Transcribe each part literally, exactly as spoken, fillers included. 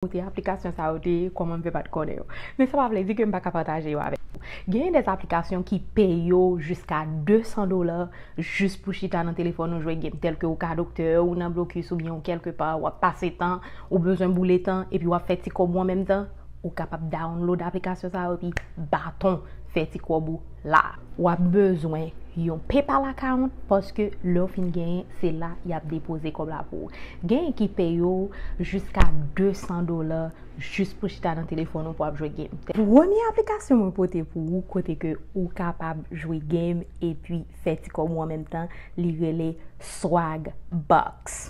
kote aplikasyon sa yo te ye, kòman m fè pa t konnen yo. Men sa pa vle di ke m pa ka pataje yo avèk ou. Genyen de aplikasyon ki peye w jiska de san dola jis pou chita nan telefòn ou jwe game, tèlke ou ka doktè, ou nan blokis oubyen ou kèlke pa, w ap pase tan, ou bezwen boule tan, epi w ap fè ti kòb ou an menm tan, ou kapab download aplikasyon sa yo epi baton fè ti kòb ou la. W ap bezwen yon PayPal account paske lè w fin genyen, se la y ap depoze kòb la pou ou. Genyen ki peye w jiska de san dola jis pou chita nan telefòn ou pou ap jwe game. Premye aplikasyon mwen pote pou ou kote ke ou kapab jwe game epi fè ti kòb ou an menm tan, li rele Swag Bucks.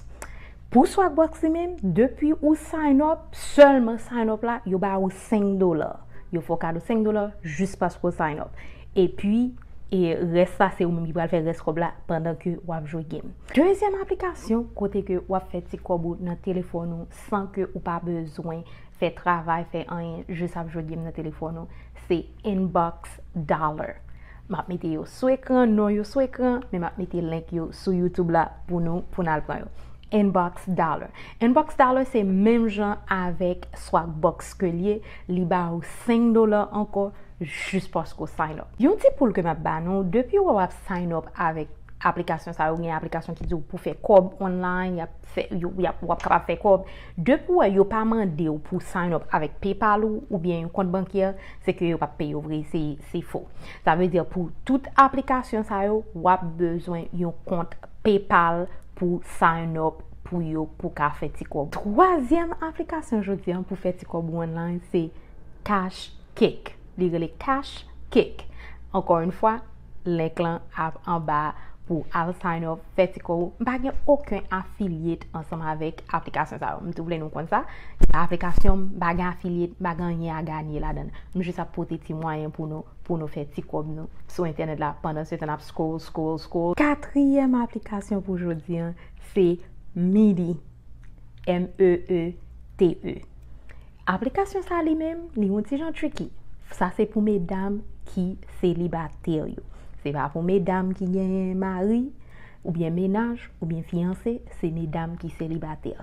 Pou Swag Bucks li menm, depi ou sign up, sèlman sign up la, yo ba ou senk dola. Yo fè w kado senk dola jis paske w sign up. Epi, e rès la, se ou menm ki pral fè rès kòb la pandan ke w ap jwe game. Dezyèm aplikasyon kote ke w ap fè ti kòb ou nan telefòn ou san ke ou pa bezwen fè travay, fè anyen, jis ap jwe game nan telefòn ou, se Inbox Dollar. M ap mete yo sou ekran, non yo sou ekran, men m ap mete link yo sou YouTube la pou nou, pou n al pran yo. Inbox Dollar. Inbox Dollar se menm jan avèk Swag Bucks ke l ye, li ba ou senk dola ankò jis paske w sign up. Yon ti poul ke m ap ba nou, depi w ap sign up avèk aplikasyon sa yo, gen aplikasyon ki di w pou fè kòb online, y ap fè, yo, y ap, w ap kapab fè kòb. Depi w wè yo pa mande w pou sign up avèk PayPal ou, oubyen yon kont bankè, se ke yo p ap peye w vre, se, se fo. Sa vle di pou tout aplikasyon sa yo, w ap bezwen yon kont PayPal pou sign up pou yo, pou ka fè ti kòb. Twazyèm aplikasyon jodi an pou fè ti kòb ou online, se Cash Kick. Li rele Cash Kick. Ankò yon fwa, link lan ap anba pou al sign up, fè ti kòb ou. M pa gen okenn afilyet ansanm avèk aplikasyon sa yo. M tou vle nou konn sa. Aplikasyon, m pa gen afilyet, m pa gen anyen a ganye ladan l. M jis ap pote ti mwayen pou nou, pou nou fè ti kòb nou sou entènèt la. Pandan se tan, n ap scroll, scroll, scroll. Katriyèm aplikasyon pou jodi an, se Meete. M E E T E. Aplikasyon sa li menm, li yon ti jan tricky. Sa se pou medam ki selibatè yo. Se pa pou medam ki genyen mari, oubyen mennaj, oubyen fiyanse, se medam ki selibatè.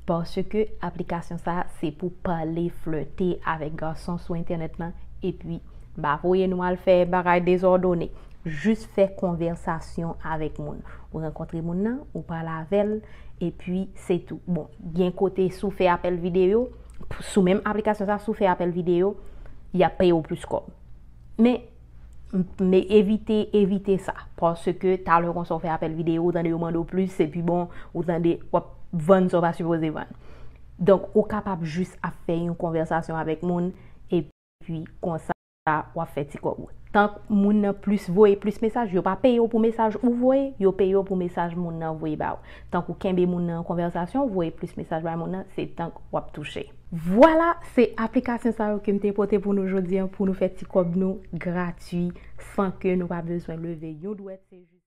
Paske aplikasyon sa se pou pale, flète avèk gason sou entènèt lan, epi m pa voye nou al fè bagay dezòdone. Jis fè konvèsasyon avèk moun. Ou rankontre moun nan, ou pale avè l, epi se tou. Bon, gen kote si w fè apèl videyo, sou menm aplikasyon sa, si w fè apèl videyo, y ap peye w plis kòb. Men, men evite, evite sa. Paske talè konsa w fè apèl videyo, ou tande yo mande w plis, epi bon, ou tande w ap vann sa w pa sipoze vann. Donk, ou kapab jis ap fè yon konvèsasyon avèk moun, epi konsa, w ap fè ti kòb ou. Tank moun nan plis voye plis mesaj, yo pa peye w pou mesaj ou voye, yo peye w pou mesaj moun nan voye ba ou. Tank ou kenbe moun nan an konvèsasyon, voye plis mesaj bay moun nan, se tank w ap touche. Vwala, se aplikasyon sa yo ke m te pote pou nou jodi an, pou nou fè ti kòb nou gratui, san ke nou pa bezwen leve yon dwèt, se jis